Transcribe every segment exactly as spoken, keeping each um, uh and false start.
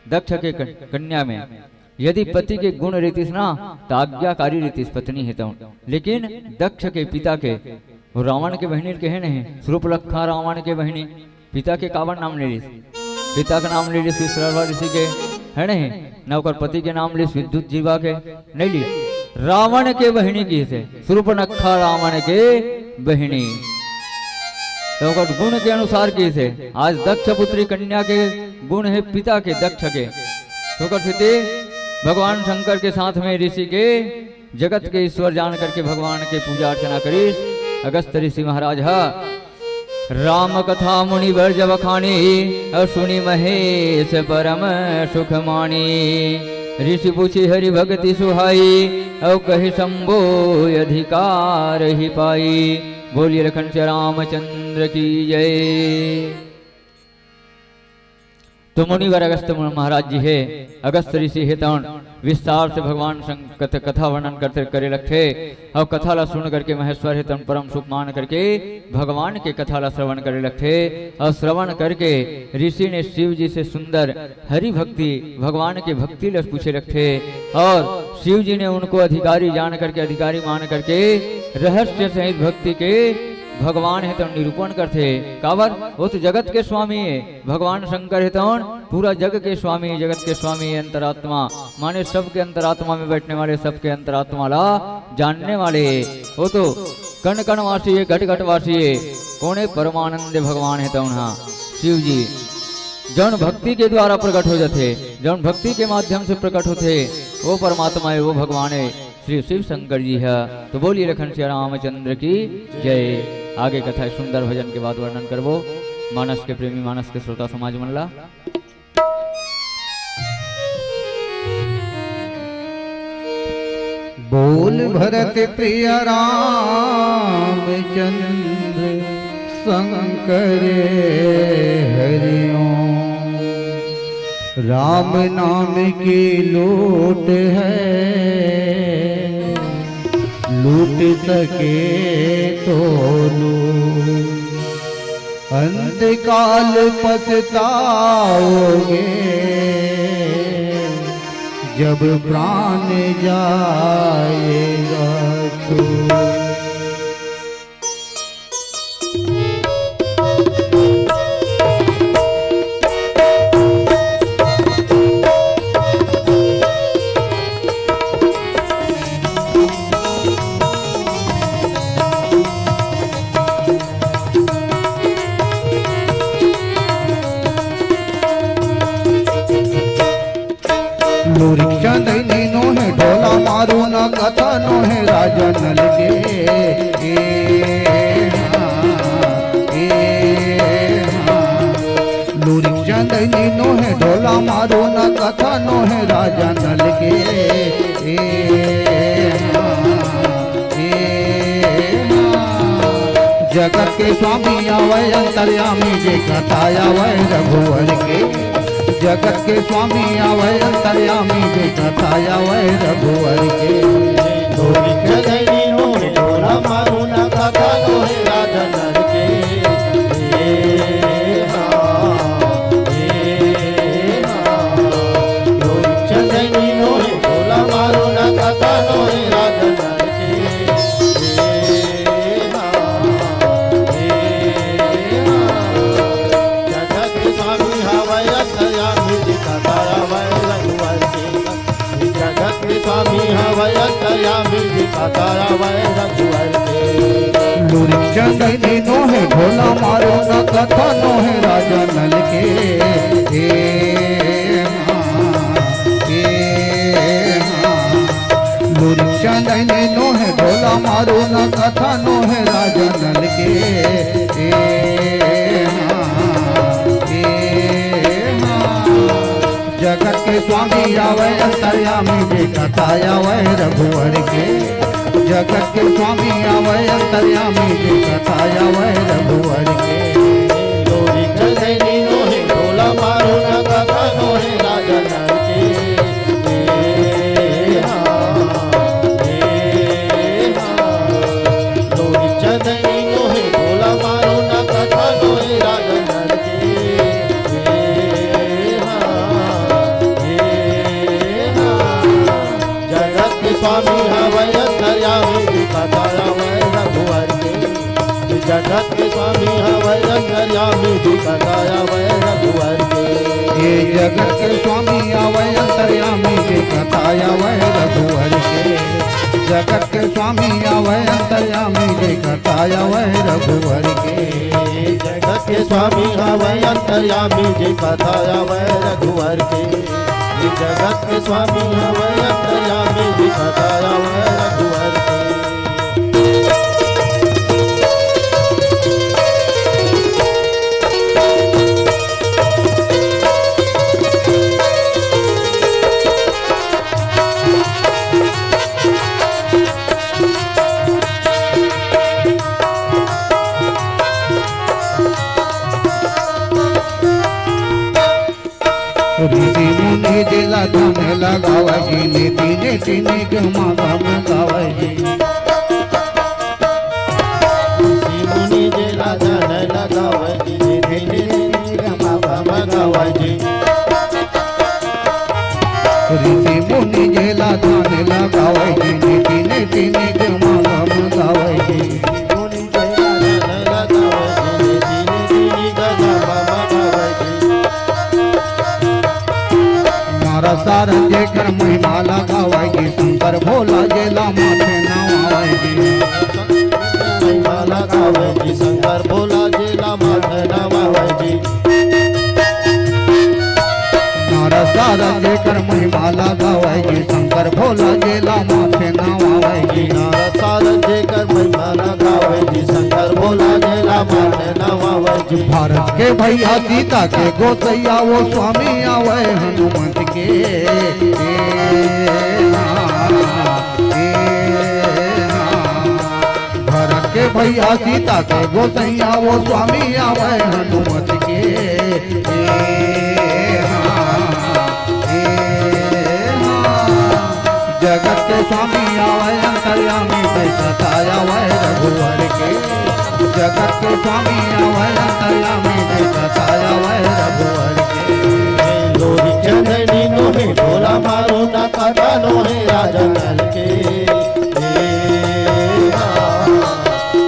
दक्ष के कन-, कन्या में यदि पति के गुण रहितिस ना, त आज्ञाकारी रहितिस पत्नी हे तौन। लेकिन दक्ष के पिता के, वो रावण के बहिनी ल कहे नहीं, सूर्पनखा रावण के बहिनी, पिता के काबर नाम ले लिस? पिता के नाम ले लिस विश्रवा ऋषि के, है नहीं? न ओकर पति के नाम लिस विद्युत जीवा के, नहीं लिस। रावण के बहिनी किहिसे, सूर्पनखा रावण के बहिनी। तो ओकर गुण के अनुसार किहिसे, आज दक्ष पुत्री कन्या के गुण हे पिता के, दक्ष के। तो ओकर सेती भगवान शंकर के साथ में ऋषि के जगत के ईश्वर जान करके भगवान के पूजा अर्चना करिस अगस्त ऋषि महाराज ह। राम कथा मुनि बर जब खानी, अउ सुनि महेश परम सुख मानी। ऋषि पूछी हरि भक्ति सुहाई, अउ कहि शंभो अधिकार ही पाई। बोलिए लखन सिया रामचंद्र की जय। तो मुनिवर अगस्त महाराज जी हे, अगस्त ऋषि हे, तौन विस्तार से भगवान शंक-, कथ-, कथा वर्णन करते करे लगथे, अउ कथा ला सुन करके महेश्वर हे, तौन परम सुख मान करके भगवान के कथा ला श्रवण करे लगथे, अउ श्रवण करके ऋषि ने शिव जी से सुंदर हरि भक्ति, भगवान के भक्ति ला पूछे लगथे, अउ शिव जी ने उनको अधिकारी जान करके, अधिकारी मान करके रहस्य सहित भक्ति के भगवान हे, तौन निरूपण करथे। काबर? वो तो जगत के स्वामी हे। भगवान शंकर हे तौन पूरा जग के स्वामी, जगत के स्वामी, अंतरात्मा, माने सबके अंतरात्मा में बैठने वाले, सबके अंतरात्मा ला जानने वाले। वो तो कण कण वासी हे, घट घट वासी हे। कोने? परमानंद भगवान हे तौन हा शिव जी, जौन भक्ति के द्वारा प्रकट हो जाथे, जौन भक्ति के माध्यम से प्रकट होथे, वो परमात्मा हे, वो भगवान हे। श्री शिव शंकर जी ह। तो बोलिए लखन सिया रामचंद्र की जय। आगे कथा सुंदर भजन के बाद वर्णन करबो मानस के प्रेमी, मानस के श्रोता समाज मन ला। बोल भरत प्रिय रामचंद्र शंकर हरिओम। राम नाम की लूट है, लूट सके तो लूट, अंत काल पछताओगे जब प्राण जाएगा छूट। लोरिक चंदैनी नोहे ढोला मारू न कथा नोहे राजा नल के। ए, हाँ, ए, हाँ। लोरिक चंदैनी नोहे ढोला मारू न कथा नोहे राजा नल के। ए, हाँ, ए, हाँ। जगत के स्वामी आवै अंतर्यामी जे कथा आवै रघुवर के। जगत के स्वामी आवै अंतर्यामी जे कथा आवै रघुवर के। लोरिक चंदैनी नोहे ढोला मारू न कथा नोहे राजा नल के। ए, हाँ, ए, हाँ। लोरिक चंदैनी नोहे ढोला मारू न कथा नोहे राजा नल के। ए, हाँ, ए, हाँ। जगत के स्वामी हवै अंतर्यामी जी कथा आवै रघुवर के। जगत के स्वामी हवै अंतर्यामी जी कथा आवै रघुवर के। लोरिक चंदैनी नोहे ढोला मारू न कथा नोहे राजा नल के। ए, हाँ, ए, हाँ। लोरिक चंदैनी नोहे ढोला मारू न कथा नोहे राजा नल के। ए, हाँ, ए, हाँ। जगत के स्वामी आवै अंतर्यामी जे कथा आवै रघुवर के। जगत के स्वामी आवै अंतर्यामी जे कथा आवै रघुवर के। लोरिक चंदैनी नोहे ढोला मारू न कथा नोहे राजा नल के। ए, हाँ, ए, हाँ। लोरिक चंदैनी नोहे ढोला मारू न कथा नोहे राजा नल के। ए, हाँ, स्वामी हवय अंतर्यामी, दिखत आवय रघुवर के। जगत के स्वामी हवय अंतर्यामी, दिखत आवय रघुवर के। ये जगत के स्वामी आवय अंतर्यामी, दिखत आवय रघुवर के। जगत के स्वामी आवय अंतर्यामी, दिखत आवय रघुवर के। जगत के स्वामी हवय अंतर्यामी, दिखत आवय रघुवर के। ये जगत के स्वामी हवय अंतर्यामी, दिखत आवय रघुवर के। ऋषि मुनि जेला ध्यान लगावय जी, नीति नीति निगम गम गावय जी। ऋषि मुनि जेला ध्यान लगावय जी, नीति नीति निगम गम गावय जी। ऋषि मुनि जेला ध्यान लगावय जी, नीति नीति निगम गम गावय जी। नारद सारद जेकर महिमा ला गावय जी, शंकर भोला जेला माथे नवावय जी। महिमा ला गावय जी, शंकर भोला जेला माथे नवावय जी। नारद सारद जेकर महिमा ला गावय जी, शंकर भोला जेला माथे नवावय जी। नारद सारद जेकर महिमा ला गावय जी, शंकर भोला जेला माथे नवावय जी। भारत के भैया सीता के गोसैया वो स्वामी आवय हनुमंत के। ए हाँ, ए हाँ। भरत के भैया सीता के गोसैया वो स्वामी आवय हनुमत के। ए हाँ, ए हाँ। जगत के स्वामी आवय अंतर्यामी, देखत आवय रघुवर के। जगत के स्वामी आवय अंतर्यामी, देखत आवय रघुवर के। लोरी चंदनी नोहे, ढोला मारो ना कथा नोहे राजा नल के। ए हाँ,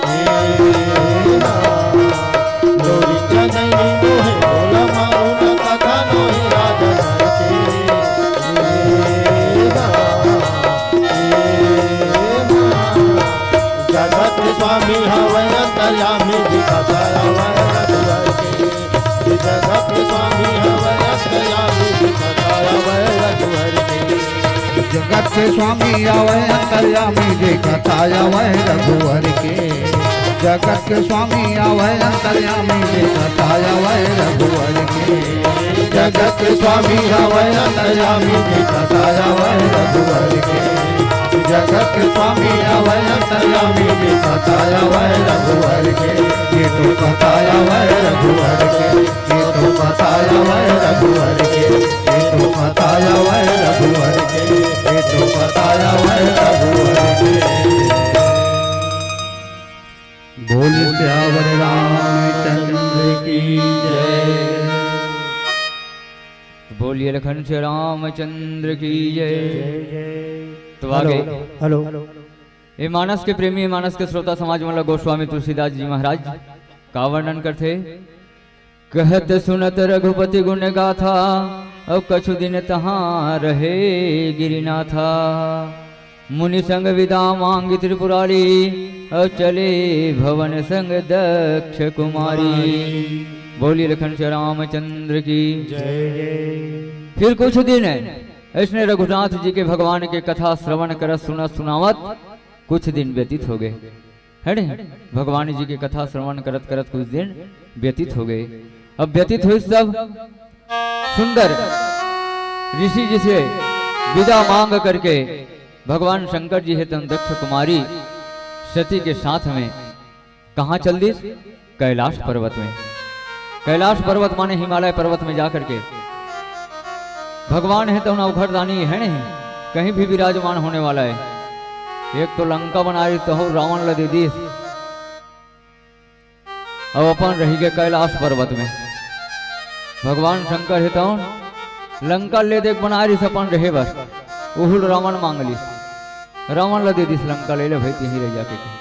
ए हाँ। लोरी चंदनी नोहे, ढोला मारो ना कथा नोहे राजा नल के। ए हाँ, ए हाँ। जगत के स्वामी हवय अंतर्यामी, दिखत आवय रघुवर के। जगत के स्वामी हवय अंतर्यामी, दिखत आवय रघुवर के। जगत के स्वामी आवय अंतर्यामी, देखत आवय रघुवर के। जगत के स्वामी आवय अंतर्यामी, देखत आवय रघुवर के। जगत के स्वामी आवय अंतर्यामी, देखत आवय रघुवर के। जगत के स्वामी आवय अंतर्यामी, देखत आवय रघुवर के। ये तो कथा आवय रघुवर के। ये तो कथा आवय रघुवर के। ये तो कथा आवय रघुवर के। ये तो कथा आवय रघुवर के। बोल सियावर रामचंद्र की जय। बोलिए लखन से रामचंद्र की जय। तो आगे हेलो, हेलो। ये मानस के प्रेमी, ये मानस के श्रोता समाज मन ला गोस्वामी तुलसीदास जी महाराज का वर्णन करथे। कहत सुनत रघुपति गुण गाथा, अउ कछु दिन तहाँ रहे गिरिनाथा। मुनि संग विदा मांगि त्रिपुरारी, अउ चले भवन संग दक्ष कुमारी। बोलिए लखन से रामचंद्र की जय। फिर कुछ दिन ऐसने रघुनाथ जी के भगवान के कथा श्रवण करत सुनत सुनावत कुछ दिन व्यतीत हो गए। है नहीं? भगवान जी के कथा श्रवण करत करत कुछ दिन व्यतीत हो गए। अब व्यतीत होइस तब सुंदर ऋषि जी से विदा मांग करके भगवान शंकर जी हे तन दक्ष कुमारी सती के साथ में कहाँ चल दिस? कैलाश पर्वत में। कैलाश पर्वत माने हिमालय पर्वत में जा करके भगवान हे तहुन अवघड़दानी हे नहीं, कहीं भी विराजमान होने वाला हे। एक तो लंका बनाए रिहिस तहु रावण ला दे दिस, अब अपन रहि गे कैलाश पर्वत में। भगवान शंकर हे तहुन लंका ले दे के बनाए रिहिस अपन रहे बर, उहू ल रावण मांग लिस। रावण ला दे दिस लंका, ले ले भाई तिही रह जाके कहे।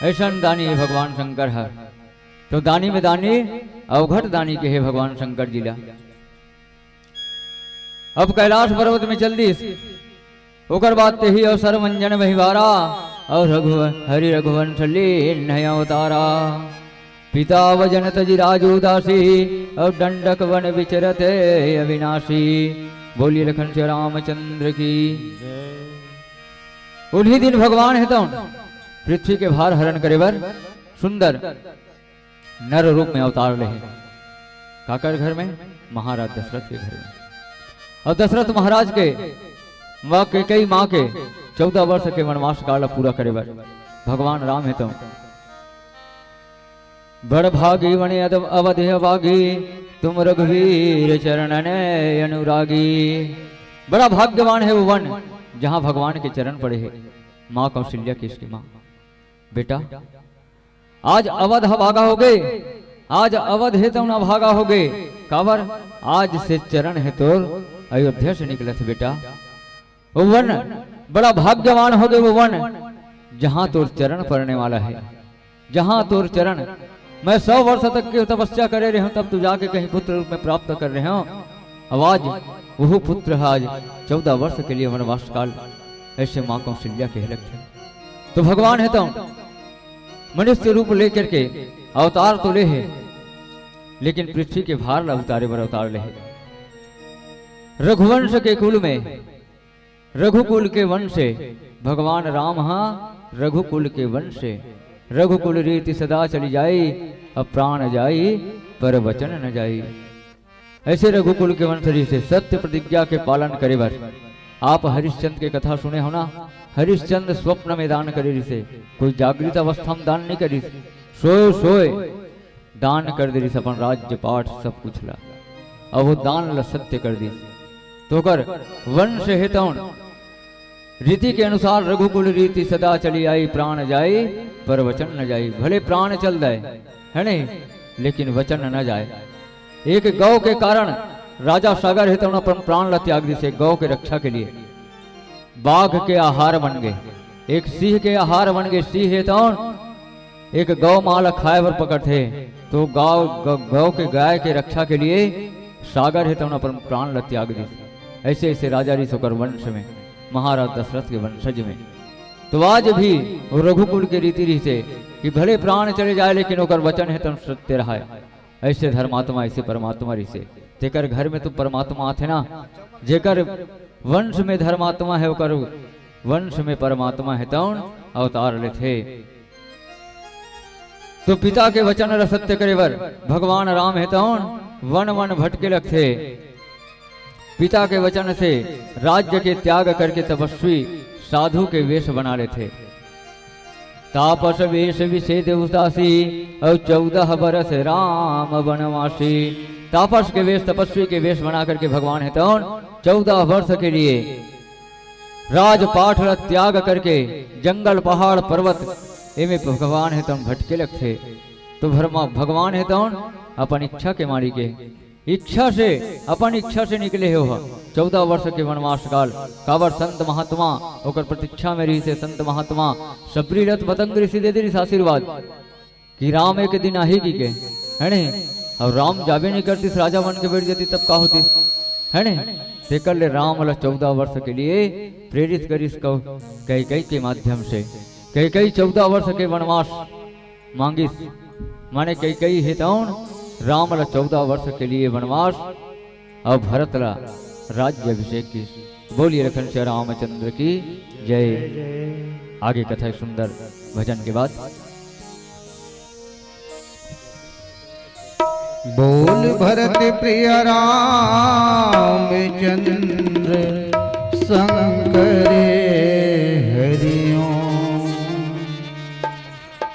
अइसन दानी हे भगवान शंकर ह। तो दानी में दानी, अवघट दानी के हे भगवान शंकर जी ला। अब कैलाश पर्वत में चल दिस। ओकर बाद तेही अवसर मंजन महिवारा, और रघुव-, हरि रघुवंश लीन अवतारा। पिता वजन तजि राजू दासी, और दंडक वन विचरत अविनाशी। बोलिए लखन सिया रामचंद्र की। उन्हीं दिन भगवान हे तौन पृथ्वी के भार हरण करे बर सुंदर नर रूप में अवतार ले हे। काकर घर में? महाराज दशरथ के घर में। और दशरथ महाराज के माँ कैकेयी माँ के चौदह वर्ष के वनवास काल पूरा करे बर भगवान राम हे तौन बड़ भागी वने अद-, अवध अभागी, तुम रघुवीर चरणन अनुरागी। बड़ा भाग्यवान हे वो वन, जहाँ भगवान के चरण पड़े हे। माँ कौशल्या की इसकी माँ, बेटा, आज अवध अभागा होगे, आज अवध हे तौन अभागा होगे। काबर? आज से चरण हे तोर अयोध्या से निकलत हे बेटा। वो वन, बड़ा भाग्यवान होगे वो वन, जहाँ तोर चरण पड़ने वाला हे, जहाँ तोर चरण। मैं सौ वर्ष तक के तपस्या करे रहे हूँ, तब तू जाके कहीं पुत्र रूप में प्राप्त कर रहे हो। अब आज वो पुत्र हे, आज चौदह वर्ष के लिए वनवास काल। अइसे माँ कौशल्या कहे लगथे। तो भगवान हे तौन मनुष्य रूप लेकर के अवतार तो ले हे, लेकिन पृथ्वी के भार ला उतारे बर अवतार ले हे। रघुवंश के कुल में, रघुकुल के वंश से भगवान राम हा, रघुकुल के वंश से। रघुकुल रीति सदा चली जाई, अब प्राण जाई पर वचन न जाई। अइसे रघुकुल के वंश से सत्य प्रतिज्ञा के पालन करे बर आप हरिश्चंद्र के कथा सुने हो ना। हरिश्चंद्र स्वप्न में दान करे रिहिसे, कोई जागृत अवस्था में दान नहीं करिस, सोए सोए दान कर दे रिहिस अपन राज्य पाट सब कुछ ला। अब वो दान ला सत्य कर दिस, तो ओकर वंश हे तौन रीति के अनुसार रघुकुल रीति सदा चली आई, प्राण जाई पर वचन न जाई। भले प्राण चल जाए, हे नहीं, लेकिन वचन न जाए। एक गौ के कारण राजा सागर हे तौन अपन प्राण ला त्याग दिस, एक गौ के रक्षा के लिए। बाघ के आहार बन गे, एक सिंह के आहार बन गे। सिंह हे तौन एक गौ माँ ला खाए बर पकड़थे, तो गौ, ग-, गौ के, गाय के रक्षा के लिए सागर हे तौन अपन प्राण ला त्याग दिस। अइसे अइसे राजा रिहिस ओकर वंश में, महाराज दशरथ के वंशज में। तो आज भी वो रघुकुल के रीति रिहिसे कि भले प्राण चले जाए, लेकिन ओकर वचन हे तौन सत्य रहाय। अइसे धर्मात्मा, अइसे परमात्मा रिहिसे। तेकर घर में तो परमात्मा आथे ना, जेकर वंश में धर्मात्मा हे, ओकर वंश में परमात्मा हे तौन अवतार लेथे। तो पिता के वचन ल सत्य करे बर भगवान राम हे तौन वन वन भटके लगथे। पिता के वचन से राज्य के त्याग करके तपस्वी साधु के वेश बना लेथे। तापस वेश विषेद उदासी, और चौदह बरस राम वनवासी। तापस के वेश, तपस्वी के वेश बना करके भगवान हे तौन चौदह वर्ष के लिए राजपाट ल त्याग करके जंगल, पहाड़, पर्वत एमे भगवान हे तौन भटके लगथे। तो भरमा-, भगवान हे तौन अपन इच्छा के मारी के इच्छा से, अपन इच्छा से निकले हे ओह। चौदह वर्ष के वनवास काल, काबर संत महात्मा ओकर प्रतीक्षा में रिहिसे। संत महात्मा सबरी ल त मतंग ऋषि दे दे रिहिस आशीर्वाद कि राम एक दिन आही कहिके, हे ने? अउ राम जाबे नहीं करतिस, राजा बन के बैठ जातिस, तब का होतिस, हे ने? तेकर ले राम ल चौदह वर्ष के लिए प्रेरित करिस कौ-, कैकेयी के माध्यम से। कैकेयी चौदह वर्ष के वनवास मांगिस, माने कैकेयी हे तौन राम ल चौदह वर्ष के लिए वनवास अउ भरत ल राज्य अभिषेक किस। बोलिए लखन सिया रामचंद्र की जय। आगे कथा एक सुंदर भजन के बाद। बोल भरत प्रिय रामचंद्र शंकर हरिओम।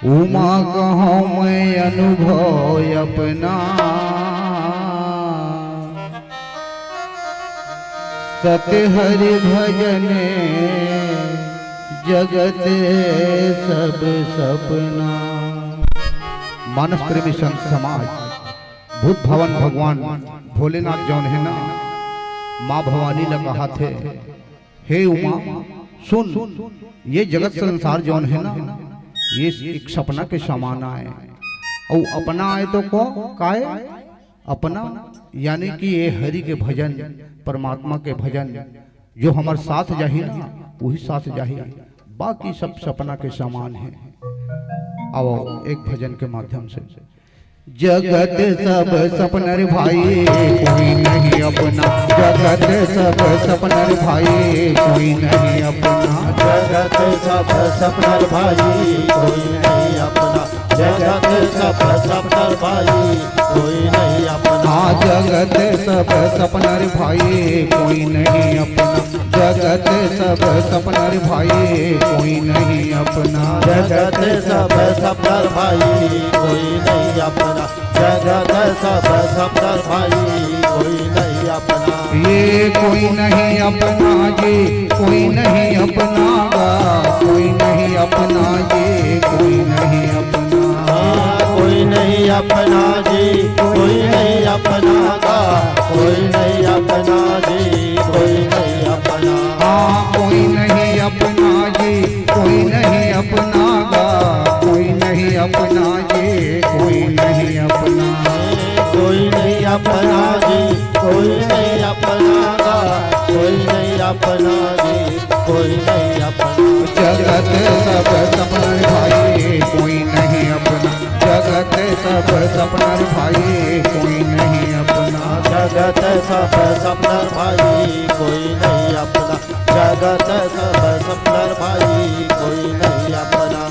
उमा कहौं मैं अनुभव अपना, सत हरि भजन जगत सब सपना। मानस प्रेमी संत समाज, भूत भवन भगवान भोलेनाथ जौन हे ना, माँ भवानी ल कहाथे, हे उमा, सुन, ये जगत संसार जौन हे ना, ये एक सपना के समान आय। अउ अपना आय तो को, काय? अपना, यानी कि ये हरि के भजन, परमात्मा के भजन, जो हमर साथ जाही ना, वही साथ जाही। बाकी सब सपना के समान हे। आओ, एक भजन के माध्यम से। जगत सब सपना रे भाई, कोई नहीं अपना। जगत सब सपना रे भाई, कोई नहीं अपना। जगत सब सपना रे भाई, कोई नहीं अपना। जगत सब सपना रे भाई, कोई नहीं अपना। हाँ, जगत सब सपना रे भाई, कोई नहीं अपना। जगत सब सपना रे भाई, कोई नहीं अपना। जगत सब सपना रे भाई, कोई नहीं अपना। जगत सब सपना रे भाई, कोई नहीं अपना। ये कोई नहीं अपना जी, कोई नहीं अपना गा, कोई नहीं अपना जी, कोई नहीं अपना। हाँ, कोई नहीं अपना जी, कोई नहीं अपना गा, कोई नहीं अपना जी, कोई नहीं अपना। हाँ, कोई नहीं अपना जी, कोई नहीं अपना गा, कोई नहीं अपना जी, कोई नहीं अपना। कोई नहीं अपना जी, कोई नहीं अपना गा, कोई नहीं अपना जी, कोई नहीं अपना। जगत सब सपना रे भाई, कोई नहीं अपना। जगत सब सपना रे भाई, कोई नहीं अपना। जगत सब सपना रे भाई, कोई नहीं अपना। जगत सब सपना रे भाई, कोई नहीं अपना।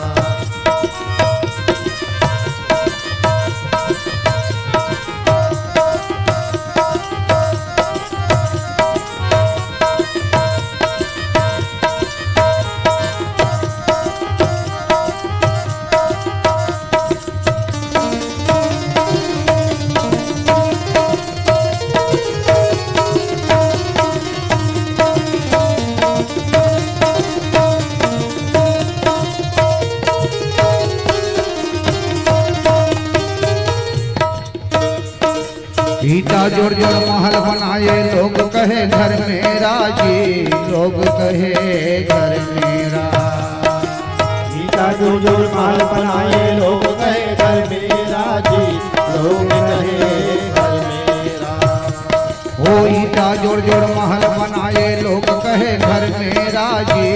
ईंटा जोड़ जोड़ महल बनाए, लोग कहे घर मेरा जी, लोग कहे घर मेरा। ईंटा जोड़ जोड़ महल बनाए, लोग कहे घर मेरा जी, लोग कहे घर मेरा। ओ ईंटा जोड़ जोड़ महल बनाए, लोग कहे घर मेरा जी,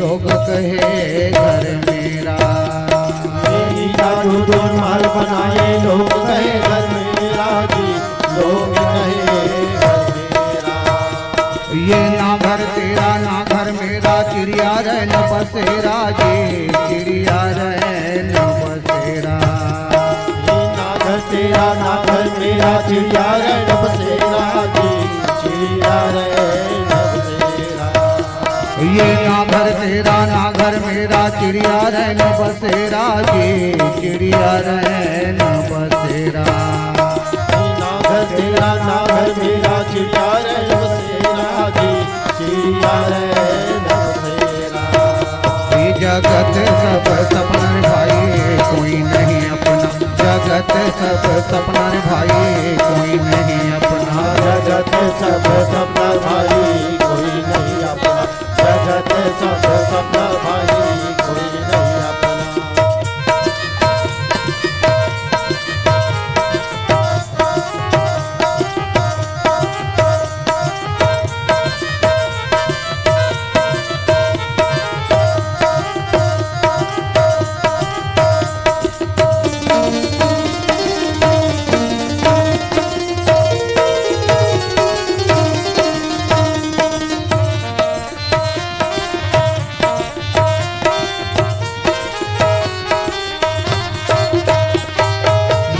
लोग कहे घर मेरा। ईंटा जोड़ जोड़ महल बनाए, लोग कहे घर मेरा जी, लोग कहे घर मेरा। ये ना घर तेरा ना घर मेरा, चिड़िया रहे न बसेरा जी, चिड़िया रहे न बसेरा। ये ना घर तेरा ना घर मेरा, चिड़िया रहे न बसेरा जी, चिड़िया रहे न बसेरा। ये ना घर तेरा ना घर मेरा, चिड़िया रहे न बसेरा जी, चिड़िया रहे न बसेरा। ना घर तेरा ना घर मेरा, चिड़िया रहे न बसेरा जी, चिड़िया रहे न बसेरा। ये जगत सब सपना रे भाई, कोई नहीं अपना। जगत सब सपना रे भाई, कोई नहीं अपना। जगत सब सपना रे भाई, कोई नहीं अपना। जगत सब सपना रे भाई, कोई नहीं अपना।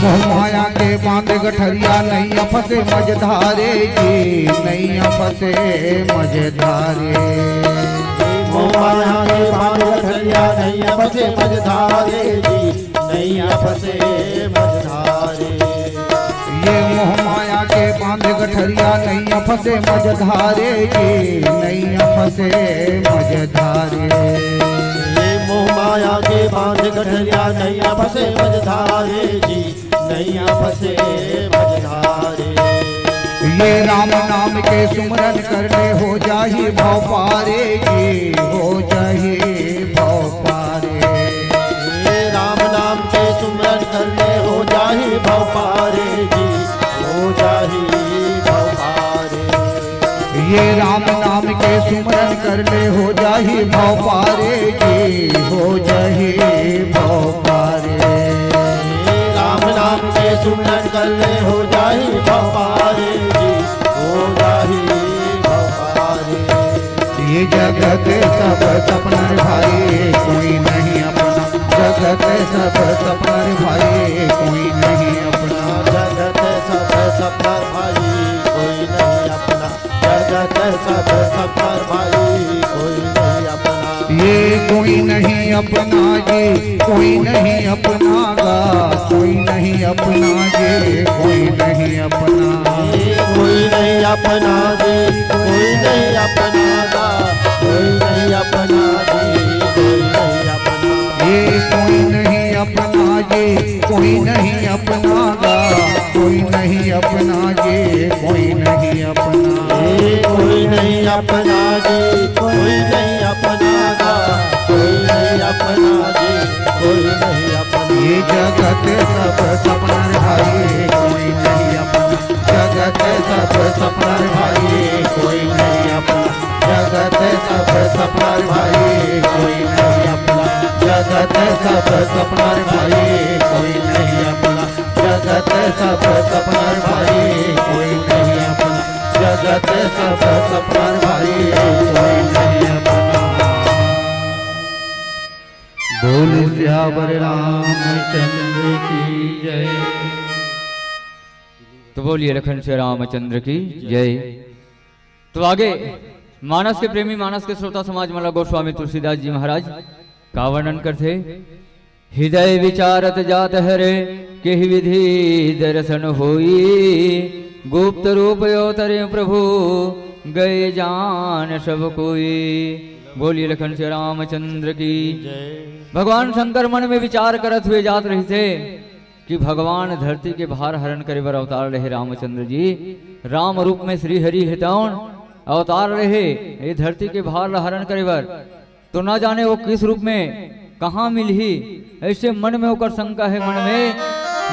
मोह माया के बांध गठरिया, नैया फंसे मझधारे जी, नैया फंसे मझधारे। मोह माया के बांध गठरिया, नैया फंसे मझधारे जी, नैया फंसे मझधारे। ये मोह माया के बांध गठरिया, नैया फंसे मझधारे जी, नैया फंसे मझधारे। ये मोह माया के बांध गठरिया, नैया फंसे मझधारे जी, नैया फंसे मझधारे। ये राम नाम के सुमरन कर ले, हो जाही भव पारे जी, हो जाही भव पारे। ये राम नाम के सुमरन कर ले, हो जाही भव पारे जी, हो जाही भव पारे। ये राम नाम के सुमरन कर ले, हो जाही भव पारे जी, हो जाही भव पारे। राम नाम के सुमरन कर ले, हो जाही भव पारे जी, हो जाही भव पारे। ये जगत सब सपना रे भाई, कोई नहीं अपना। जगत सब सपना रे भाई, कोई नहीं अपना। जगत सब सपना रे भाई, कोई नहीं अपना। जगत सब सपना रे भाई, कोई नहीं अपना। ये कोई नहीं अपना जी, कोई नहीं अपना गा, कोई नहीं अपना जी, कोई नहीं अपना। ये कोई नहीं अपना जी, कोई नहीं अपना गा, कोई नहीं अपना जी, कोई नहीं अपना। ये कोई नहीं अपना जी, कोई नहीं अपना गा, कोई नहीं अपना जी, कोई नहीं अपना। ये कोई नहीं अपना जी, कोई नहीं अपना गा, कोई नहीं अपना जी, कोई नहीं अपना। ये जगत सब सपना रे भाई, कोई नहीं अपना। जगत सब सपना रे भाई, कोई नहीं अपना। जगत सब सपना रे भाई, कोई नहीं अपना। जगत सब सपना रे भाई, कोई नहीं अपना। जगत सब सपना रे भाई, कोई नहीं अपना। जगत सब सपना रे भाई, कोई नहीं अपना। बोल सियावर रामचंद्र की जय। तो बोलिए लखन से रामचंद्र की जय। तो आगे मानस के प्रेमी, मानस के श्रोता समाज मन ला गोस्वामी तुलसीदास जी महाराज का वर्णन करथे। हृदय विचारत जात हरे, केहि विधि दर्शन होई। गुप्त रूप अवतरे प्रभु, गए जान सब कोई। बोलिए लखन से रामचंद्र की। भगवान शंकर मन में विचार करत हुए जात रहिथे कि भगवान धरती के भार हरण करे बर अवतार लेहे रामचंद्र जी, राम रूप में श्री हरि हे तौन अवतार लेहे ये धरती के भार ला हरण करे बर। तो ना जाने वो किस रूप में कहाँ मिलही, ऐसे मन में ओकर शंका हे, मन में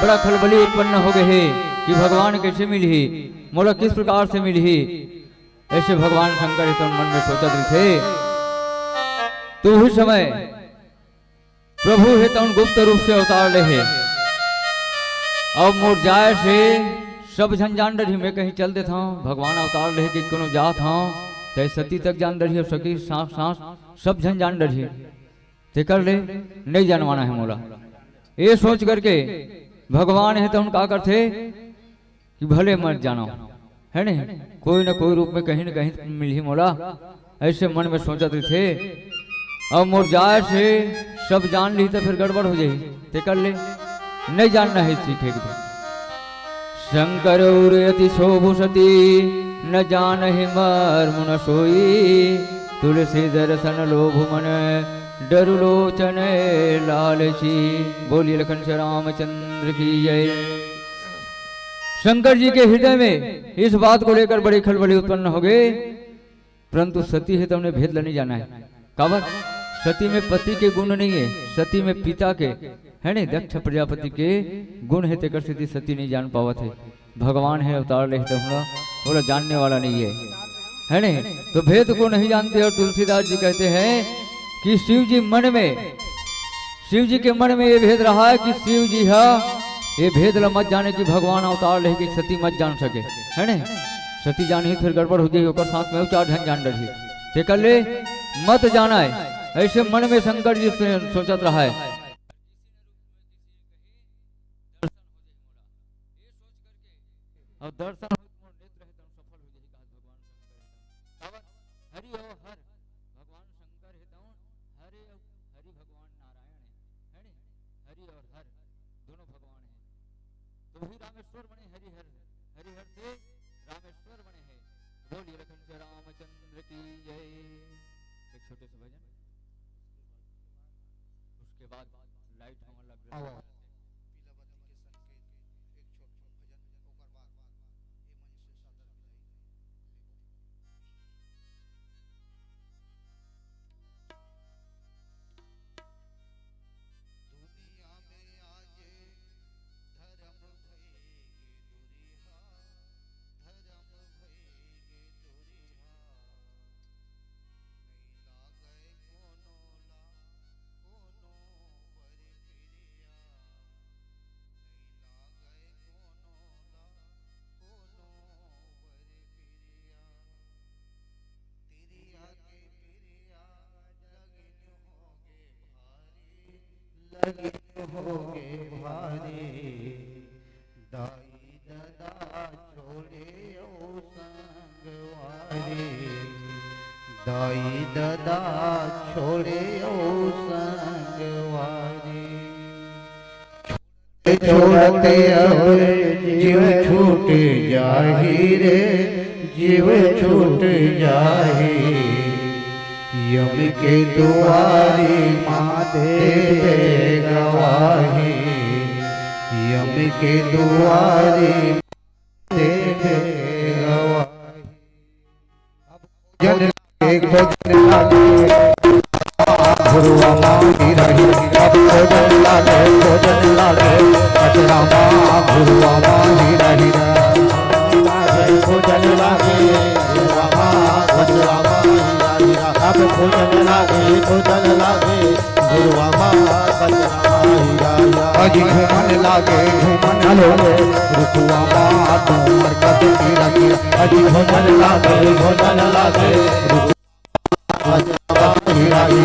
बड़ा खलबली उत्पन्न हो गए हे कि भगवान कैसे मिलही, मोला किस प्रकार से मिलही, ऐसे भगवान शंकर हे तौन मन में सोचत रहिथे। तो उही समय प्रभु हे तौन गुप्त रूप से अवतार लेहे। अब मोर जाय से सब झन जान डरही, मैं कहीं चल देत हौं, भगवान अवतार लेहे कि कोनो जात हौं, तै सती तक जान डरही, अउ सखी सास, सास सब झन जान डरही, तेकर ले नइ जानवाना हे मोला। ये सोच करके भगवान हे तौन का करथे कि भले मत जानो, है नहीं, कोई ना कोई रूप में कहीं ना कहीं मिलही मोला, ऐसे मन में सोचत रहिथे। अब मोर जाय से सब जान ली तो फिर गड़बड़ हो जाही, तेकर ले नइ जानना हे, सीखे के। शंकर उर अति शोभु सती, न जानहि मर्म न सोई। तुलसी दर्शन लोभ मन, डरु लोचन लालची। बोलिए लखन से रामचंद्र की जय। शंकर जी के हृदय में इस बात को लेकर बड़ी खलबली उत्पन्न हो गई, परंतु सती हे तौन ए भेद ल नइ जाना हे। काबर? सती में पति के गुण नइ हे, सती में पिता के, है नहीं, दक्ष प्रजापति के गुण हे, तेकर सेती सती नइ जान पावत हे। भगवान हे अवतार लेहे तहूँ ला, ओला जानने वाला नइ हे, है नहीं? तो भेद को नहीं जानते। और तुलसीदास जी कहते हैं कि शिव जी मन में, शिव जी के मन में ये भेद रहा है कि शिव जी हा ये भेद ला मत जाने कि भगवान अवतार लेहे कि सती मत जान सके, है नहीं? सती जानही फिर गड़बड़ हो जाही, ओकर साथ में अउ चार झन जान डरही, तेकर ले मत जाना हे। ऐसे मन में शंकर जी से सोचत रहा है। और दर्शन होत मोर नेत्र हे तौन सफल हो जाही, कहत भगवान शंकर हे तौन। काबर? हरि और हर, भगवान शंकर हे तौन हरि और हरि भगवान नारायण हे, है नी? हरि और हर दोनों भगवान हे। तो वही रामेश्वर बने हरिहर, हरिहर से रामेश्वर बने हे। बोलिए लखन से रामचंद्र की जय। एक छोटे से भजन, उसके बाद लाइट हमन लग रहा है। पीला बत्ती के संकेत, एक छोट भजन, ओकर बाद ये मंच से सादर होगे भारी, दाई ददा छोड़े अउ संगवारी, दाई ददा छोड़े अउ संगवारी। छोड़ते अब जीव छूट जाही रे, जीव छूट जाही। यम के दुआरी माँ देबे गवाही, यम के दुआरी माँ देबे गवाही। भोजन लागे, भोजन लागे, घुरुवा माही रही। अब भोजन लागे, भोजन लागे, कचरा माँ घुरुवा माही रही। भोजन लागे, घुरुवा माँ, कचरा माँ ही रही। अब भोजन लागे, भोजन लागे, घुरुवा माँ, कचरा माँ ही रही। अजी घूमन लागे, घूमन लागे, रुकुवा माँ, डूमर कस की रही। अजी भोजन लागे, भोजन लागे, रुकुवा माँ, कचरा माँ ही रही।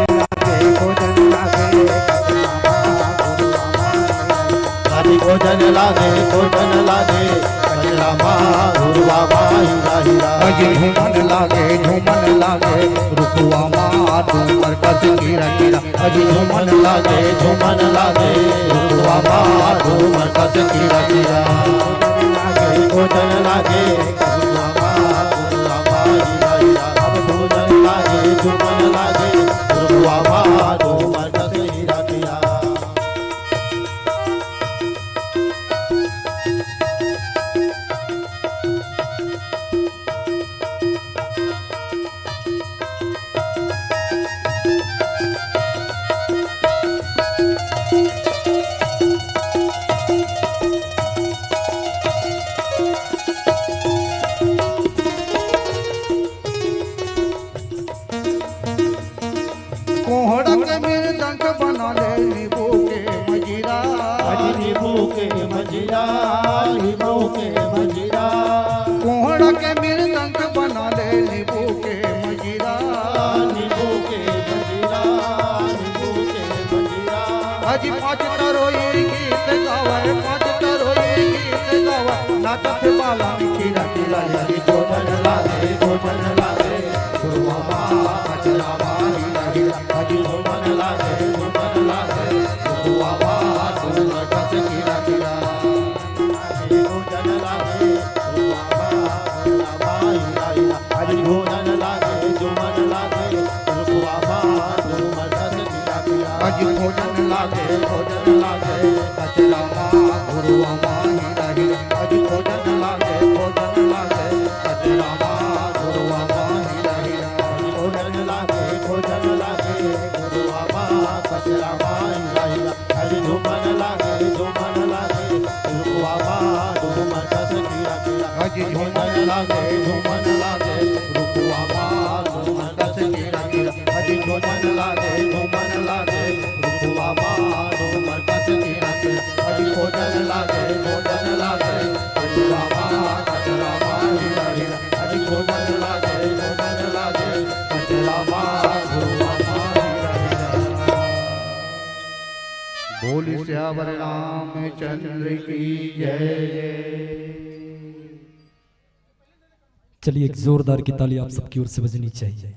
भोजन लागे, भोजन लागे, कचरा माँ, घुरुवा माँ। अजी भोजन लागे, भोजन लागे, कचरा माँ घुरुवा माँ हीरा हीरा। अजी झूमन लागे, झूमन लागे, रुकुवा माँ डूमर कस कीरा कीरा। अजी झूमन लागे, झूमन लागे, रुकुवा माँ डूमर कस कीरा कीरा। भोजन लागे, भोजन लागे, रुकुवा माँ, घुरुवा माँ हीरा हीरा। अब भोजन लागे, झूमन लागे, रुकुवा माँ डूमर कस कीरा कीरा। कोहड़ा के मृदंग बना ले नींबू के मजीरा। अजी नींबू के मजीरा, नींबू के मजीरा। कोहड़ा के मृदंग बना ले नींबू के मजीरा। नींबू के मजीरा, नींबू के मजीरा। अजी पाँच तरोई गीत गावे, पाँच तरोई गीत गावे, नाचत बाला में खीरा खीरा। अजी भोजन लागे, भोजन लागे, घुरुवा माँ, कचरा माँ हीरा हीरा। अजी झूमन लागे, झूमन लागे, रुकुवा माँ, डूमर कस कीरा कीरा। अजी भोजन लागे, रुकुवा माँ, कचरा माँ हीरा हीरा। अजी भोजन लागे, झूमन लागे, रुकुवा माँ, डूमर कस कीरा कीरा। अजी भोजन लागे, भोजन लागे, कचरा माँ, घुरुवा माँ हीरा हीरा। अजी भोजन लागे, भोजन लागे, कचरा माँ, घुरुवा माँ हीरा हीरा। अजी भोजन लागे, भोजन लागे, घुरुवा माँ, कचरा माँ हीरा हीरा। अजी झूमन लागे, झूमन लागे, रुकुवा माँ, डूमर कस कीरा कीरा। अजी झूमन लागे, झूमन लागे, रुकुवा माँ, डूमर कस कीरा कीरा। अजी झूमन लागे, झूमन लागे, रुकुवा माँ, डूमर कस कीरा कीरा। अजी भोजन लागे, भोजन लागे, रुकुवा माँ, कचरा माँ हीरा हीरा। अजी भोजन लागे, भोजन लागे, कचरा माँ, घुरुवा माँ हीरा हीरा। बोल सियावर रामचंद्र की जय। चलिए, एक जोरदार की ताली आप सबकी ओर से बजनी चाहिए।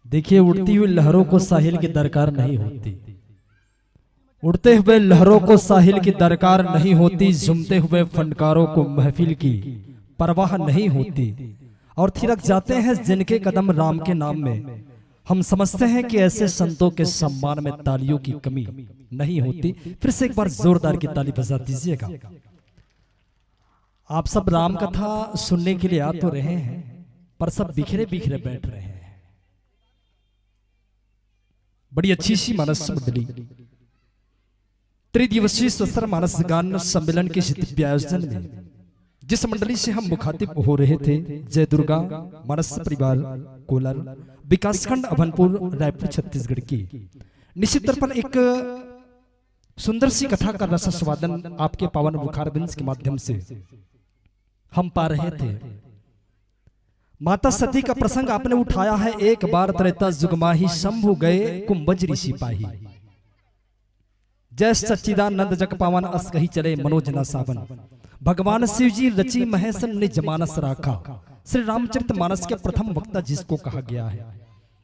देखिए, उड़ती हुई लहरों को साहिल की दरकार नहीं होती, उड़ते हुए लहरों को साहिल की दरकार नहीं होती, झूमते हुए फनकारों को महफिल की परवाह नहीं होती, और थिरक जाते हैं जिनके कदम राम के नाम में। हम समझते हैं कि ऐसे संतों के सम्मान में तालियों की कमी नहीं होती। फिर से एक बार जोरदार की ताली बजा दीजिएगा। आप सब राम कथा सुनने के लिए आ तो रहे हैं, पर सब बिखरे बिखरे बैठ रहे हैं। बड़ी अच्छी सी मानस मंडली, त्रिदिवसीय सशस्त्र मानस गान सम्मेलन के इस दिव्य आयोजन में जिस मंडली से हम मुखातिब हो रहे थे, जय दुर्गा मानस परिवार कोलार, विकासखंड अभनपुर, रायपुर, छत्तीसगढ़ की, निश्चित तौर पर एक सुंदर सी कथा का रसास्वादन आपके पावन मुखारविंद के माध्यम से हम पा रहे थे। माता सती का प्रसंग आपने उठाया है। एक बार त्रेता जुग माही, शंभु गए कुंभज ऋषि पाही। जय सच्चिदानंद जग पावन, अस कही चले मनोज न सावन। भगवान शिव जी रची महेशन निज मानस राखा। श्री रामचरित मानस के प्रथम वक्ता जिसको कहा गया है,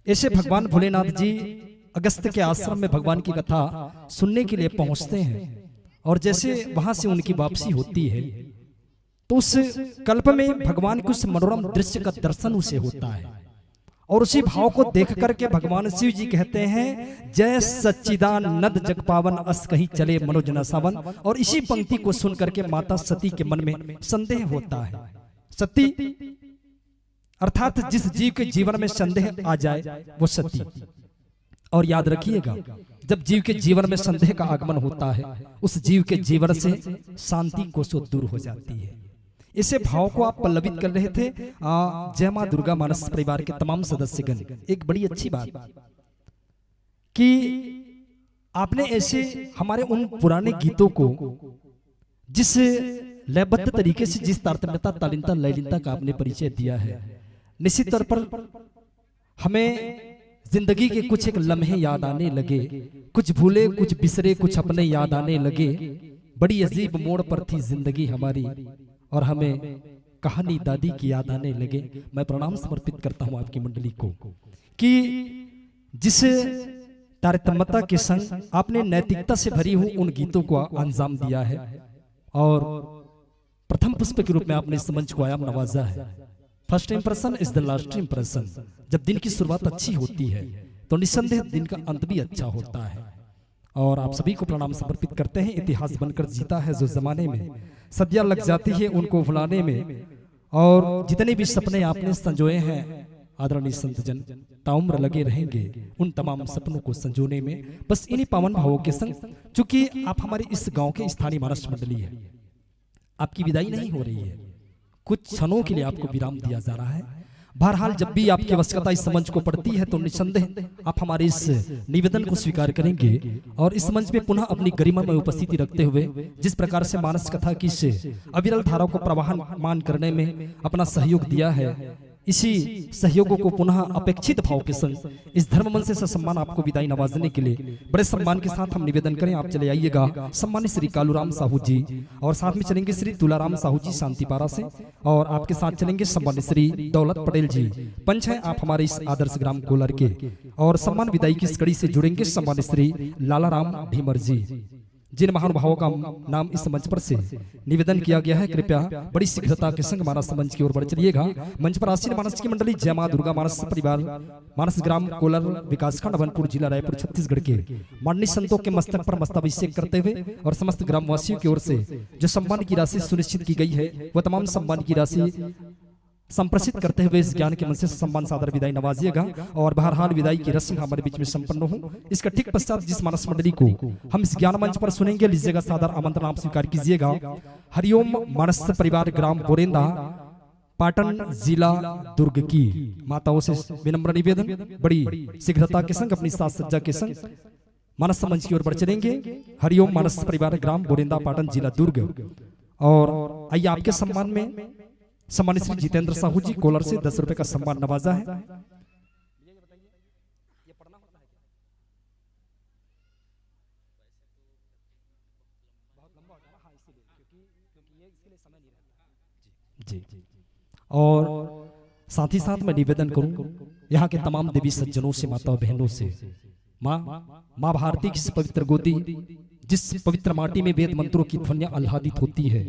ऐसे भगवान भोलेनाथ जी अगस्त के आश्रम में भगवान की कथा सुनने के लिए पहुंचते हैं और जैसे वहां से उनकी वापसी होती है, तो उस कल्प में भगवान के उस मनोरम दृश्य का दर्शन उसे होता है और उसी भाव को देख करके भगवान शिव जी कहते हैं, "जय सच्चिदानंद जग पावन, अस कही चले मनोज न सावन।" और इसी पंक्ति को सुन करके माता सती के मन में संदेह होता है। सती अर्थात जिस जीव के जीवन में संदेह आ जाए, वो सती। और याद रखिएगा, जब जीव के जीवन में संदेह का आगमन होता है, उस जीव के जीवन से शांति कोसों दूर हो जाती है। इसे भाव को आप पल्लवित कर रहे थे, आ, जय माँ दुर्गा मानस परिवार के तमाम सदस्यगण। एक बड़ी अच्छी बात कि आपने ऐसे हमारे उन पुराने गीतों को जिस लयबद्ध तरीके से, जिस तारतम्यता, तालीनता, लयलीनता का आपने परिचय दिया है, निश्चित तौर पर हमें जिंदगी के कुछ एक लम्हे याद आने लगे, कुछ भूले, कुछ बिसरे, कुछ अपने याद आने लगे। बड़ी अजीब मोड़ पर थी जिंदगी हमारी और हमें कहानी दादी की याद आने लगे। मैं प्रणाम समर्पित करता हूं आपकी मंडली को कि जिस तारतम्यता के संग आपने नैतिकता से भरी हुई उन गीतों को अंजाम दिया है और प्रथम पुष्प के रूप में आपने इस मंच को आयाम नवाजा है। First impression is the last impression। जब दिन की शुरुआत अच्छी होती है तो निस्संदेह दिन का अंत भी अच्छा होता है। और आप सभी को प्रणाम समर्पित करते हैं। इतिहास बनकर जीता है जो जमाने में, सदियां लग जाती है उनको भुलाने में। और जितने भी सपने आपने संजोए हैं आदरणीय संतजन, ताउम्र लगे रहेंगे उन तमाम सपनों को संजोने में। बस इन्हीं पावन भावों के संग, चूंकि आप हमारे इस गांव के स्थानीय मानस मंडली है, आपकी विदाई नहीं हो रही है, कुछ क्षणों के लिए आपको विराम दिया जा रहा है। बहरहाल, जब भी आपकी आवश्यकता इस मंच को पड़ती है तो निस्संदेह आप हमारे इस निवेदन को स्वीकार करेंगे और इस मंच में पुनः अपनी गरिमा में उपस्थिति रखते हुए जिस प्रकार से मानस कथा की इस अविरल धारा को प्रवाहमान करने में अपना सहयोग दिया है, इसी सहयोगों को पुनः अपेक्षित भाव के संग इस धर्म मंच से ससम्मान आपको विदाई नवाजने के लिए बड़े सम्मान के साथ हम निवेदन करें, आप चले आइएगा सम्मानित श्री कालूराम साहू जी, और साथ में चलेंगे श्री तुलाराम साहू जी शांतिपारा से, और आपके साथ चलेंगे सम्मानित श्री दौलत पटेल जी, पंच हैं आप हमारे इस आदर्श ग्राम कोलर के, और सम्मान विदाई की इस कड़ी से जुड़ेंगे सम्मानित श्री लालाराम ढीमर जी, जिन महानुभावों का नाम इस मंच पर से निवेदन किया गया है, कृपया बड़ी शीघ्रता के संग मानस मंच की ओर बढ़ चलिएगा। मंच पर आसीन मानस की मंडली जय माँ दुर्गा मानस परिवार, मानस ग्राम कोलर, विकासखंड अभनपुर, जिला रायपुर, छत्तीसगढ़ के माननीय संतों के मस्तक पर मस्ताभिषेक करते हुए और समस्त ग्रामवासियों की ओर से जो सम्मान की राशि सुनिश्चित की गई है, वह तमाम सम्मान की राशि संप्रेषित करते हुए इस ज्ञान के मंच से सम्मान सादर विदाई नवाजिएगा। और बहरहाल, विदाई की रस्म हमारे बीच में संपन्न हो, इसके ठीक पश्चात जिस मानस मंडली को हम इस ज्ञान मंच पर सुनेंगे, लीजिएगा सादर आमंत्रण, आप स्वीकार कीजिएगा। हरिओम मानस परिवार, ग्राम बोरेंदा, पाटन, जिला दुर्ग की। माताओं से विनम्र निवेदन, बड़ी शीघ्रता के संग, अपनी साज सज्जा के संग मानस मंच की ओर बढ़ चलेंगे। हरिओम मानस परिवार, ग्राम बोरेंदा, पाटन, जिला दुर्ग। और आइए, आपके सम्मान में सम्मानित श्री जितेंद्र साहू जी कोलर से दस रुपए का सम्मान नवाजा है। जी, और साथ ही साथ मैं निवेदन करूं यहाँ के तमाम देवी सज्जनों से, माता बहनों से, माँ, माँ भारती की इस पवित्र गोदी, जिस पवित्र माटी में वेद मंत्रों की ध्वनियां आह्लादित होती है,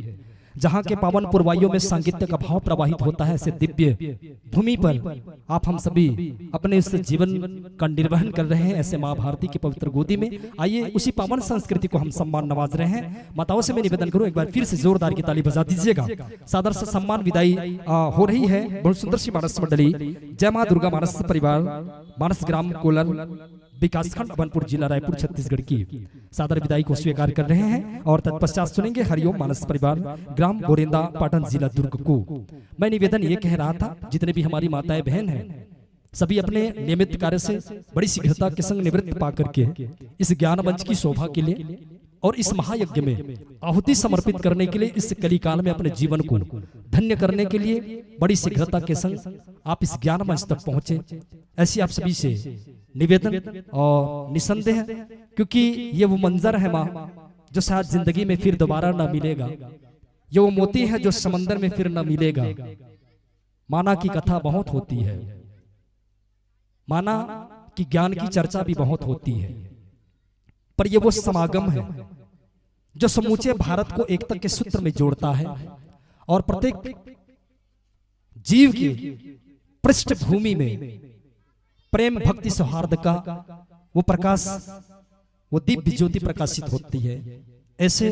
जहाँ के पावन पुरवाइयों में सांगित्य का भाव प्रवाहित होता है, ऐसे दिव्य भूमि पर आप हम सभी अपने इस जीवन का निर्वहन कर रहे हैं, ऐसे माँ भारती की पवित्र गोदी में। आइए, उसी पावन संस्कृति को हम सम्मान नवाज रहे हैं। माताओं से मैं निवेदन करूं, एक बार फिर से जोरदार की ताली बजा दीजिएगा। सादर से सम्मान विदाई, आ, हो रही है बहुत सुंदर सी मानस मंडली, जय माँ दुर्गा मानस परिवार, मानस ग्राम कोलर, विकासखंड अभनपुर, जिला रायपुर, छत्तीसगढ़ की सादर विदाई को स्वीकार कर रहे हैं और तत्पश्चात सुनेंगे हरिओम मानस परिवार, ग्राम बोरेंदा, पाटन, जिला दुर्ग को। मैं निवेदन ये कह रहा था, जितने भी हमारी माताएं बहन हैं, सभी अपने नियमित कार्य से बड़ी शीघ्रता के संग निवृत्त पा करके इस ज्ञान मंच की शोभा के लिए और इस महायज्ञ में आहुति समर्पित करने के लिए इस कलिकाल में अपने जीवन को धन्य करने के लिए बड़ी शीघ्रता के संग आप इस ज्ञान मंच तक पहुंचे, ऐसी आप सभी से निवेदन। और निसंदेह, क्योंकि ये वो मंजर है माँ, जो शायद जिंदगी में फिर दोबारा ना मिलेगा, ये वो मोती है जो समंदर में फिर ना मिलेगा। माना कि कथा बहुत होती है, माना कि ज्ञान की चर्चा भी बहुत होती है, पर ये वो समागम है जो समूचे भारत को एकता के सूत्र में जोड़ता है और प्रत्येक जीव की पृष्ठभूमि में प्रेम, भक्ति, सौहार्द का वो प्रकाश, वो दिव्य ज्योति प्रकाशित होती है। ऐसे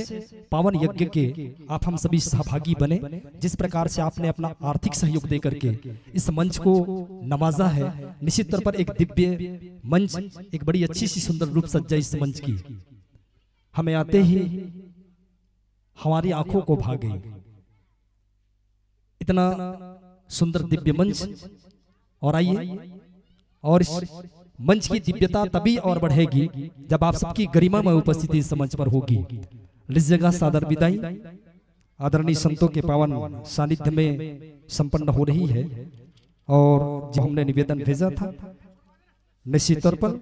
पावन यज्ञ के आप हम सभी सहभागी बने। जिस प्रकार से आपने अपना आर्थिक सहयोग दे करके इस मंच को नवाजा है, निश्चित तौर पर एक दिव्य मंच, एक बड़ी अच्छी सी सुंदर रूप सज्जा इस मंच की हमें आते ही हमारी आंखों को भा गई। इतना सुंदर दिव्य मंच। और आइए, और इस मंच की दिव्यता तभी और बढ़ेगी जब आप सबकी गरिमा में उपस्थिति इस मंच पर होगी। लीजिएगा सादर विदाई, आदरणीय संतों के पावन सानिध्य में संपन्न हो रही है। और जो हमने निवेदन भेजा था निश्चित तौर पर,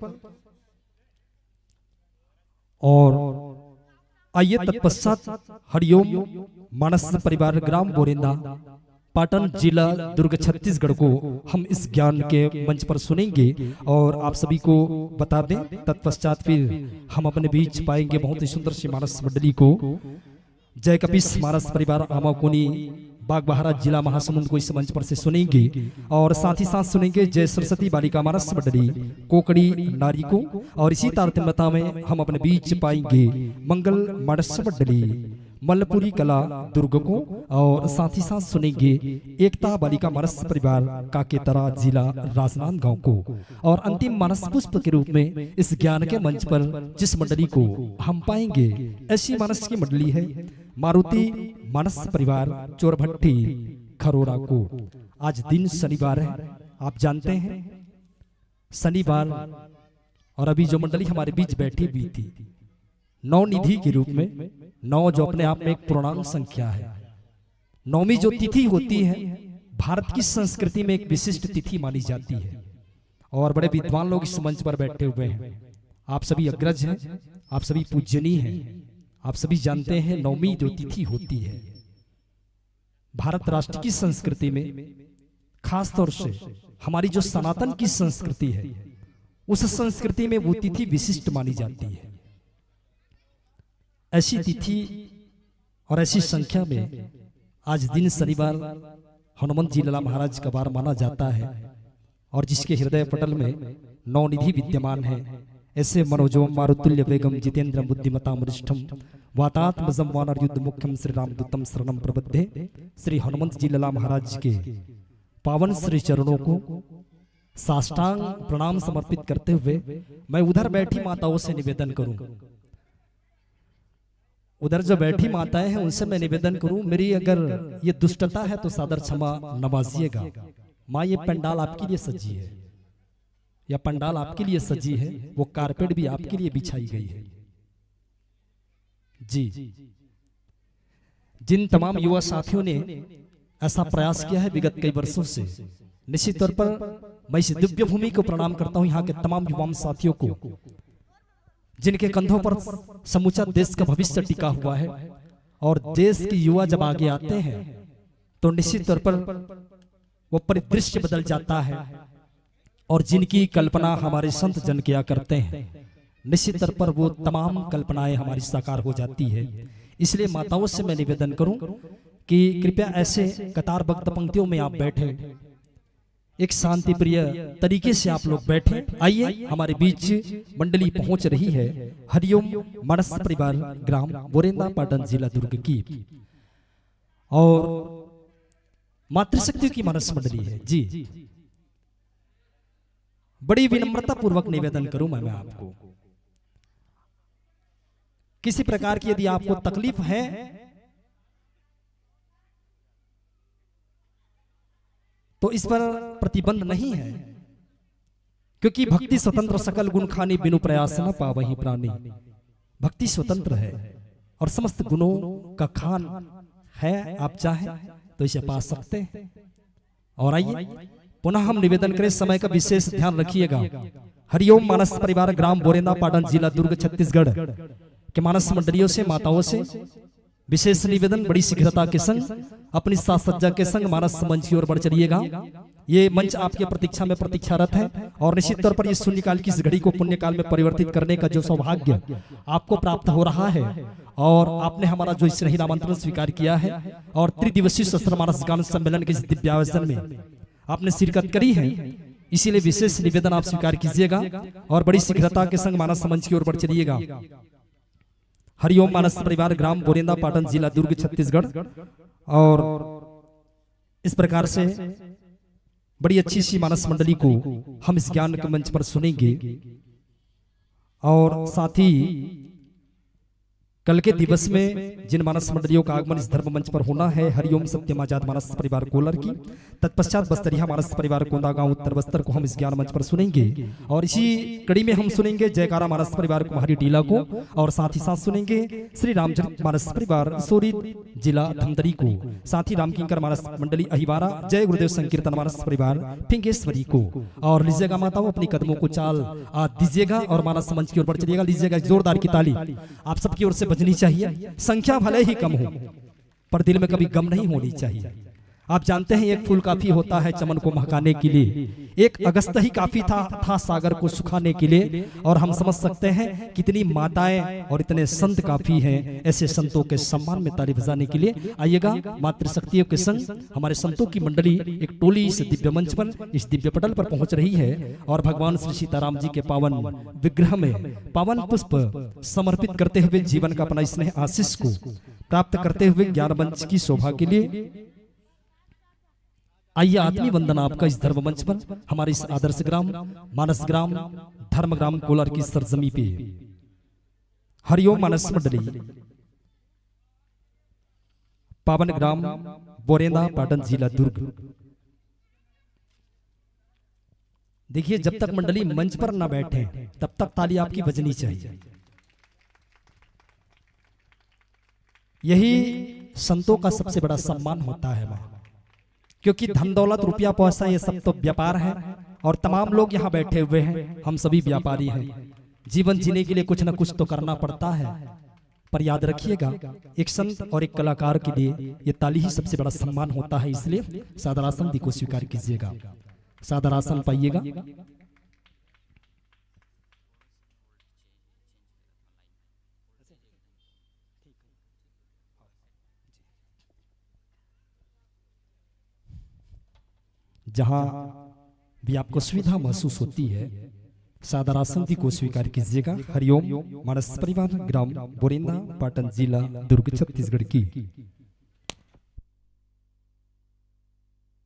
और आइए तत्पश्चात हरिओम मानस परिवार ग्राम बोरेंदा, पाटन, जिला दुर्ग, छत्तीसगढ़ को हम इस ज्ञान के मंच पर सुनेंगे। और आप सभी को बता दें, तत्पश्चात फिर हम अपने बीच पाएंगे बहुत ही सुंदर सी मानस मंडली को। जय कपिस मानस परिवार आमाकोनी बागबाहरा, जिला महासमुंद को इस मंच पर से सुनेंगे। और साथ ही साथ सुनेंगे जय सरस्वती बालिका मानस मंडली कोकड़ी नारी को। और इसी तारतम्यता में हम अपने बीच पाएंगे मंगल मानस मंडली मल्लपुरी कला दुर्ग को। और साथ ही साथ सुनेंगे एकता बालिका मानस परिवार काकेतरा, जिला राजनांदगांव को। और अंतिम मानस पुष्प के रूप में इस ज्ञान के मंच पर जिस मंडली को हम पाएंगे, ऐसी मानस की मंडली है मारुति मानस परिवार चोरभट्टी खरोरा को। आज दिन शनिवार है, आप जानते हैं शनिवार। और अभी जो मंडली हमारे बीच बैठी हुई थी, नौ निधि के रूप में, नौ जो अपने आप में एक पूर्णांक संख्या है, नौवीं जो तिथि होती है, भारत की संस्कृति में एक विशिष्ट तिथि मानी जाती है। और बड़े विद्वान लोग इस मंच पर बैठे हुए हैं। आप सभी अग्रज हैं, आप सभी पूजनीय हैं। आप सभी जानते हैं नौवीं जो तिथि होती है, भारत राष्ट्र की संस्कृति में, खास तौर से हमारी जो सनातन की संस्कृति है, उस संस्कृति में वो तिथि विशिष्ट मानी जाती है। ऐसी तिथि और ऐसी संख्या में आज दिन शनिवार हनुमंत जी लाला महाराज का वार माना जाता है। और जिसके हृदय पटल में नौ निधि विद्यमान है, ऐसे मनोजवम मारुतुल्य वेगम जितेंद्र बुद्धिमताम वरिष्ठम वातात्मजम वानर युद्ध मुख्यम श्री रामदूतम शरणम प्रबद्धे। श्री हनुमंत जी लाला महाराज के पावन श्री चरणों को साष्टांग प्रणाम समर्पित करते हुए मैं उधर बैठी माताओं से निवेदन करूं, उधर जो बैठी माताएं हैं उनसे मैं निवेदन करूं, मेरी अगर ये दुष्टता है तो सादर क्षमा नवाजिएगा। माँ, ये पंडाल आपके लिए सजी है, या पंडाल आपके लिए सजी है, वो कारपेट भी आपके लिए बिछाई गई है। जी, जिन तमाम युवा साथियों ने ऐसा प्रयास किया है विगत कई वर्षों से, निश्चित तौर पर मैं इस दिव्य भूमि को प्रणाम करता हूं, यहाँ के तमाम युवा साथियों को, जिनके कंधों पर समूचा देश का भविष्य टिका हुआ है। और देश के युवा जब आगे आते हैं तो निश्चित तौर पर वो परिदृश्य बदल जाता है। और जिनकी कल्पना हमारे संत जन किया करते हैं, निश्चित तौर पर वो तमाम कल्पनाएं हमारी साकार हो जाती है। इसलिए माताओं से मैं निवेदन करूं कि कृपया ऐसे कतारबद्ध पंक्तियों में आप बैठे, एक शांति प्रिय तरीके से आप लोग बैठे। आइए, हमारे बीच मंडली पहुंच रही है हरिओम मानस परिवार ग्राम बोरेंदा पाटन जिला दुर्ग की। और मातृशक्तियों की मानस मंडली है जी। बड़ी विनम्रता पूर्वक निवेदन करूं मैं, मैं आपको, किसी प्रकार की यदि आपको तकलीफ है तो इस पर प्रतिबंध नहीं है, क्योंकि भक्ति स्वतंत्र सकल गुण खानी बिनु प्रयास न पावहि प्राणी। भक्ति स्वतंत्र है और समस्त गुणों का खान है। आप चाहे तो इसे पा सकते हैं। और आइए, पुनः हम निवेदन करें, समय का विशेष ध्यान रखिएगा। हरिओम मानस परिवार, ग्राम बोरेंदा पाटन, जिला दुर्ग, छत्तीसगढ़ के मानस मंडलियों से, माताओं से विशेष निवेदन, बड़ी शीघ्रता के संग अपनी साज सज्जा के संग मानस मंच की ओर बढ़ चलिएगा। ये मंच आपके प्रतीक्षा में प्रतीक्षारत है और निश्चित तौर पर इस शून्यकाल की इस घड़ी को पुण्यकाल में परिवर्तित करने का जो सौभाग्य आपको प्राप्त हो रहा है और आपने हमारा जो स्नेही आमंत्रण स्वीकार किया है और त्रिदिवसीय सशस्त्र मानस गान सम्मेलन के इस दिव्यायोजन में आपने शिरकत करी है, इसीलिए विशेष निवेदन आप स्वीकार कीजिएगा और बड़ी शीघ्रता के संग मानस मंच की ओर बढ़ चलिएगा। हरिओम मानस परिवार, ग्राम बोरेंदा पाटन, जिला दुर्ग, छत्तीसगढ़। और इस प्रकार से बड़ी अच्छी सी मानस मंडली को हम इस ज्ञान के मंच पर सुनेंगे और साथ ही कल के दिवस में जिन मानस मंडलियों का आगमन इस धर्म मंच पर होना है, हरिओम सत्यम आजाद मानस परिवार कोलर की, तत्पश्चात बस्तरिया मानस परिवार कोंदागांव उत्तर बस्तर को हम इस ज्ञान मंच पर सुनेंगे। और इसी कड़ी में हम सुनेंगे जयकारा मानस परिवार कुम्हारी टीला को और साथ ही साथ सुनेंगे श्री रामचरित मानस परिवार सोरी, जिला धमतरी को, साथ ही रामकिंकर मानस मंडली अहिवारा, जय गुरुदेव संकीर्तन मानस परिवार फिंगेश्वरी को। और लीजिएगा माताओं, अपनी कदमों को चाल आ दीजिएगा और मानस मंच की ओर बढ़ चलिएगा। लीजिएगा एक जोरदार की ताली आप सबकी ओर से बजनी चाहिए। संख्या भले ही कम हो, पर दिल में कभी गम नहीं होनी चाहिए। आप जानते हैं, एक फूल काफी होता है चमन को महकाने के लिए, एक अगस्त ही काफी था, था सागर को सुखाने के लिए। और हम समझ सकते हैं कितनी माताएं और इतने संत काफी हैं ऐसे संतों के सम्मान में ताली बजाने के लिए। आइएगा, मातृशक्तियों के संग हमारे संतों की मंडली एक टोली इस दिव्य मंच पर, इस दिव्य पटल पर पहुंच रही है और भगवान श्री सीताराम जी के पावन विग्रह में पावन पुष्प समर्पित करते हुए जीवन का अपना स्नेह आशीष को प्राप्त करते हुए ज्ञान मंच की शोभा के लिए आइए, आत्मीय वंदन आपका इस धर्म मंच पर, हमारे इस आदर्श ग्राम, मानस ग्राम, धर्म ग्राम कोलार की सरजमी पे। हरिओम मानस मंडली, पावन ग्राम बोरेंदा पाटन, जिला दुर्ग। देखिए, जब तक मंडली मंच पर ना बैठे, तब तक ताली आपकी बजनी चाहिए। यही संतों का सबसे बड़ा सम्मान होता है वहां, क्योंकि धन दौलत, रुपया पैसा, ये सब तो व्यापार है और तमाम लोग यहाँ बैठे हुए हैं, हम सभी व्यापारी हैं। जीवन जीने के लिए कुछ ना कुछ तो करना पड़ता है। पर याद रखिएगा, एक संत और एक कलाकार के लिए ये ताली ही सबसे बड़ा सम्मान होता है, इसलिए सादर आसन दी को स्वीकार कीजिएगा। सादर आसन पाइएगा। जहां भी आपको सुविधा महसूस होती है, सादर आसन दी को स्वीकार कीजिएगा। हरिओम मानस परिवार, ग्राम बोरेंदा, पाटन, जिला दुर्ग, छत्तीसगढ़ की।